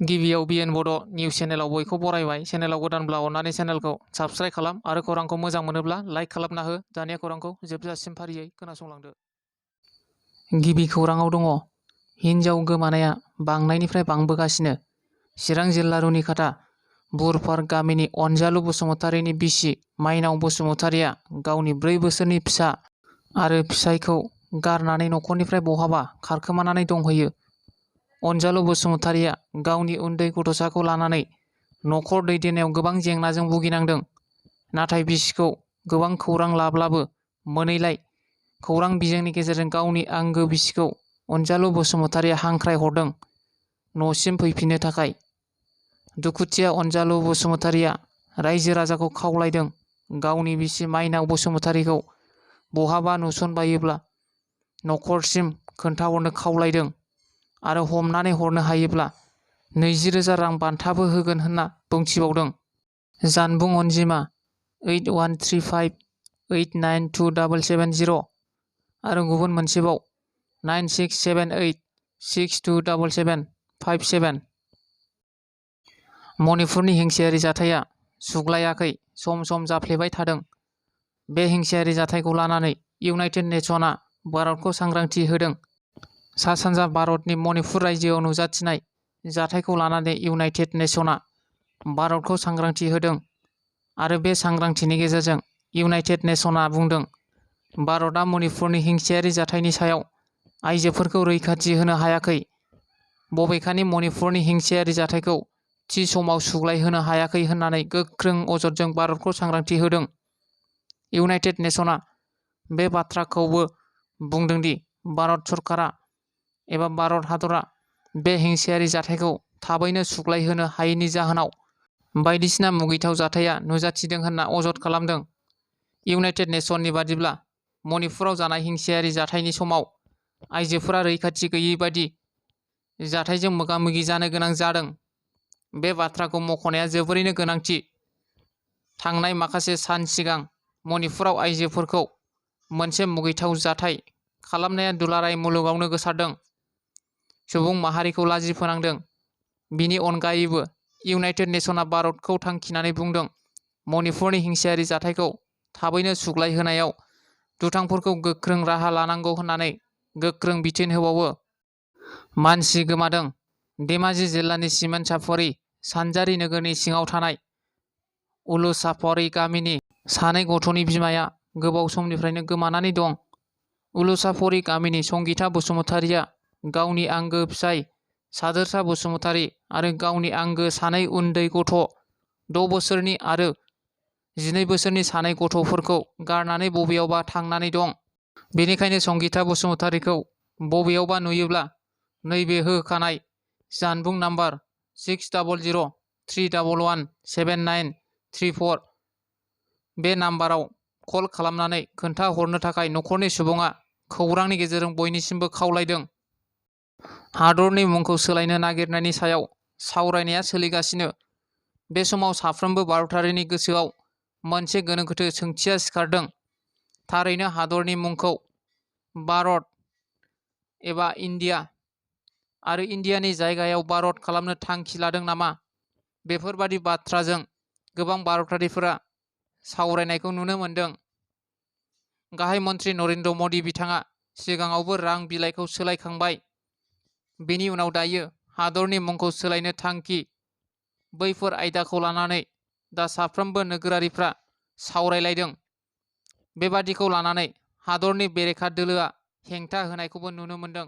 गिबियाव BTR Bodo news चेनेलाव बयखौ बरायबाय। चेनेलाव गोदानब्ला अन्नानै चेनेलखौ subscribe खालाम आरो खौरांखौ मोजां मोनोब्ला लाइक खालामना हो। दानिया खौरांखौ जोबजासिम फारियै खोनासंलांदो। गिबि खौराङाव दङ। हिन्जाव गोमानाया बांनायनिफ्राय बांबोगासिनो। चिरां जिल्ला रुनिखाता बुरपार गामिनि अनजालु बसुमतारीनि बिसि माइनाव बसुमतारीया गावनि 4 बोसोरनि फिसा आरो फिसायखौ गारनानै नखरनिफ्राय बहाबा खारखोमानानै दंहैयो। अनजालु बसुमतारीया गावनि उन्दै गथ'साखौ लानानै नखर दैदेननायाव गोबां जेंनाजों भुगिनांदों। नाथाय बिसिखौ गोबां खौरां लाब्लाबो मोनैलाय खौरां बिजोंनि गेजेरजों गावनि आंगो बिसिखौ अनजालु बसुमतारीया हांख्रायहरदों न'सिम फैफिननो थाखाय। दुखुथिया अनजालु बसुमतारीया रायजो राजाखौ खावलायदों गावनि बिसि माइनाव बसुमतारीखौ बहाबा नुसनबायोब्ला नखरसिम खोन्थाहरनो खावलायदों आरो हमनानै हरनो हायोब्ला 20,000 रां बान्थाबो होगोन होनना बुंथिबावदों। जानबुं अनजिमा 8135892770 आरो गुबुन मोनसेबाव 9678627757। मणिपुरनि हिंसायारि जाथाया सुग्लायाखै, सम सम जाफ्लेबाय थादों। बे हिंसायारि जाथायखौ लानानै इउनाइटेड नेशनआ भारतखौ सांग्रांथि होदों। सा-सानजा भारतनि मणिपुर रायजोआव नुजाथिनाय जाथायखौ लानानै इउनाइटेड नेशनआ भारतखौ सांग्रांथि होदों आरो बे सांग्रांथिनि गेजेरजों इउनाइटेड नेशनआ बुंदों भारतआ मणिपुरनि हिंसायारि जाथायनि सायाव आइजोफोरखौ रैखाथि होनो हायाखै। बबेखानि मणिपुरनि हिंसायारि जाथायखौ थि समाव सुग्लायहोनो हायाखै होननानै गोख्रों अजदजों भारतखौ सांग्रांथि होदों। इउनाइटेड नेशनआ बे बाथ्राखौबो बुंदों दि भारत सरकारा एबा भारत हादरा बे हिंसायारि जाथायखौ थाबैनो सुग्लायहोनो हायैनि जाहोनाव बायदिसिना मुगैथाव जाथाया नुजाथिदों होनना अजद खालामदों। इउनाइटेड नेशननि बादिब्ला मणिपुराव जानाय हिंसायारि जाथायनि समाव आइजोफोरा रैखाथि गैयै बायदि जाथायजों मोगा-मोगि जानो गोनां जादों। बे बाथ्राखौ मख'नाया जोबोरैनो गोनांथि। थांनाय माखासे सान सिगां मणिपुराव आइजोफोरखौ मोनसे मुगैथाव जाथाय खालामनाया दुलाराय मुलुगावनो गोसारदों, सुबुं माहारिखौ लाजि फोनांदों। बिनि अनगायैबो इउनाइटेड नेशनआ भारतखौ थांखिनानै बुंदों मणिपुरनि हिंसायारि जाथायखौ थाबैनो सुग्लायहोनायाव दुथांफोरखौ गोख्रों राहा लानांगौ होननानै गोख्रों बिथोन होबावो। मानसि गोमादों। धेमाजि जिल्लानि सिमोनसापरि सानजारि नोगोरनि सिङाव थानाय उलुसापरि गामिनि 2 गथ'नि बिमाया गोबाव समनिफ्रायनो गोमानानै दं। उलुसापरि गामिनि संगिता बसुमतारीया गावनि आंगो फिसाय सादोरसा बसुमतारी आरो गावनि आंगो 2 उन्दै गथ' 6 बोसोरनि आरो 12 बोसोरनि 2 गथ'फोरखौ गारनानै बबेयावबा थांनानै दं। बेनिखायनो संगिता बसुमतारीखौ बबेयावबा नुयोब्ला नैबे होखानाय जानबुं नाम्बार 6003117934 बे नाम्बाराव कल खालामनानै खोन्थाहरनो थाखाय नखरनि सुबुङा खौरांनि गेजेरजों बयनिसिमबो खावलायदों। हादरनि मुंखौ सोलायनो नागिरनायनि सायाव सावरायनाया सोलिगासिनो। बे समाव साफ्रोमबो भारतारिनि गोसोआव मोनसे गोनो गोथो सोंथिया सिखारदों। थारैनो हादरनि मुंखौ भारत एबा इन्डिया आरो इन्डियानि जायगायाव भारत खालामनो थांखि लादों नामा? बेफोरबादि बाथ्राजों गोबां भारतारिफोरा सावरायनायखौ नुनो मोनदों। गाहाय मन्त्रि नरेन्द्र मदि बिथाङा सिगाङावबो रां बिलाइखौ सोलायखांबाय। बेनि उनाव दायो हादरनि मुंखौ सोलायनो थांखि। बैफोर आयदाखौ लानानै दा साफ्रोमबो नोगोरारिफ्रा सावरायलायदों। बेबादिखौ लानानै हादरनि बेरेखा दोलोआ हेंथा होनायखौबो नुनो मोनदों।